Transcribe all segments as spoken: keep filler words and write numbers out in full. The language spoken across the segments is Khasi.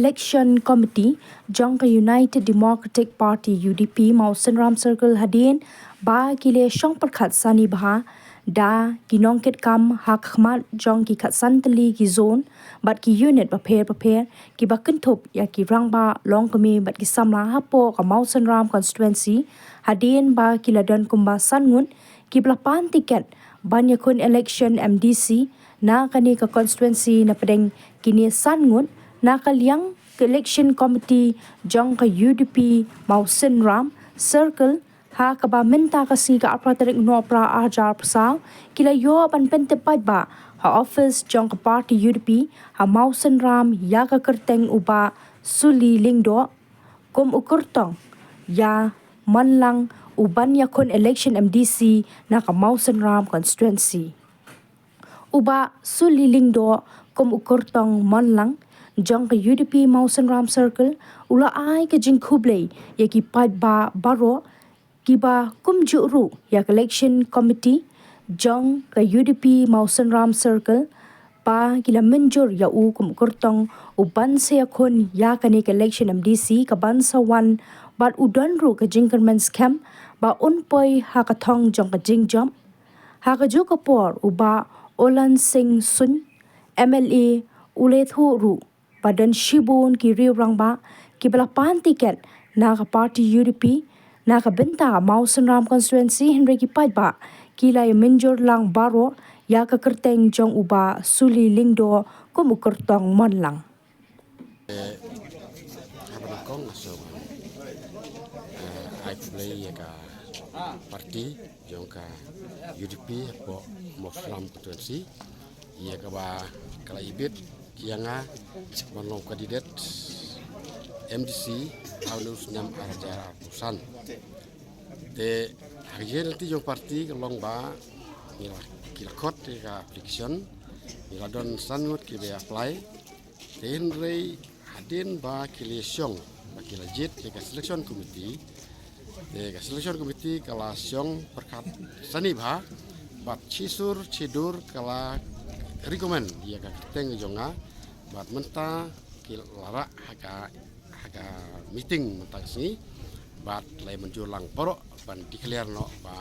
Election Committee jong ka United Democratic Party, U D P, Mawsynram Circle hadien ba ki la shong pyrkhat sani bha da ki nongkitkam ha khmat jong ki khatsan tylli ki zone bad ki unit bapher bapher kiba kynthup ïa ki rangbah, longkmie bad ki samla hapoh ka Mawsynram constituency hadien ba ki la don kumba san ngut kiba la pan tiket ban ïakhun election M D C na kane ka constituency. Na pdeng kine san ngut, na ka liang ka Election Committee jong ka U D P Mawsynram Circle, ha kaba mynta ka sngi ka arphew tarik Nohprah arhajar arphew saw, ki la ïoh ban pyntip paidbah ha office jong ka party U D P ha Mawsynram ïa ka kyrteng u Bah Suli Lyngdoh kum u kyrtong ïa Monlang u ban ïakhun election M D C na ka Mawsynram constituency. U Bah Suli Lyngdoh kum u kyrtong Monlang jong ka U D P Mawsynram Circle u la ai ka jingkhublei ïa ki paidbah baroh kiba kumjuh ruh ïa ka Election Committee jong ka U D P Mawsynram Circle ba ki la mynjur ïa u kum u kyrtong u ban sa ïakhun ïa kane ka election M D C ka ban sa wan, bad u don ruh ka jingkyrmen skhem ba un poi ha ka thong jong ka jingjop. Ha kajuh ka por u Bah Olan Singh Suin, M L A, u la ïathuh ruh ba don shibun ki riew rangbah kiba la pan tiket na ka party U D P na ka bynta Mawsynram constituency, hynrei ki paidbah ki la ïa mynjur lang baroh ïa ka kyrteng jong u Bah Suli Lyngdoh kum u kyrtong Monlang. Haba nyngkong nga sngewbha ai khublei ïa ka party jong ka U D P hapoh Mawsynram constituency ïa kaba ka la ibit ïa nga ban long candidate M D C ha une u snem arhajar arphew san. Te ha ka jingïaid lynti jong party ka long ba ngi la, ki la khot ïa ka application, ngi la don san ngut kiba apply. Te hynrei hadien ba ki la shong ba ki la jied ïa ka selection committee, te ka selection committee ka la shong pyrkhat sani bha bad shisur shidur ka la recommend ïa ka kyrteng jong nga bad mynta ki la rah ha ka, ha ka meeting mynta ka sngi bad la ïa mynjur lang baroh ban declare noh ba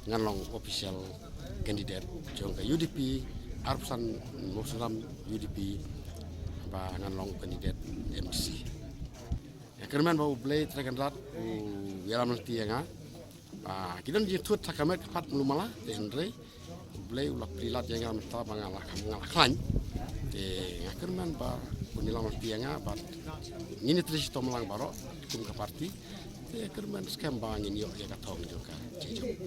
ngan long official candidate jong ka U D P, arphew san Mawsynram U D P, ba ngan long candidate M D C. Nga kyrmen ba U Blei Trai Kynrad u ïalam lynti ïa nga. Ba ki don jingthut ha ka met ka phad malu mala, te hynrei U Blei u la plie lad ïa nga mynta ba nga la, nga la khlaiñ. Te nga kyrmen ba un ïalam lynti ïa nga bad ngin ïatrei shitom lang baroh kum ka party. Te kyrmen skhem ba ngin ïoh ïa ka thong jong ka jingïaid.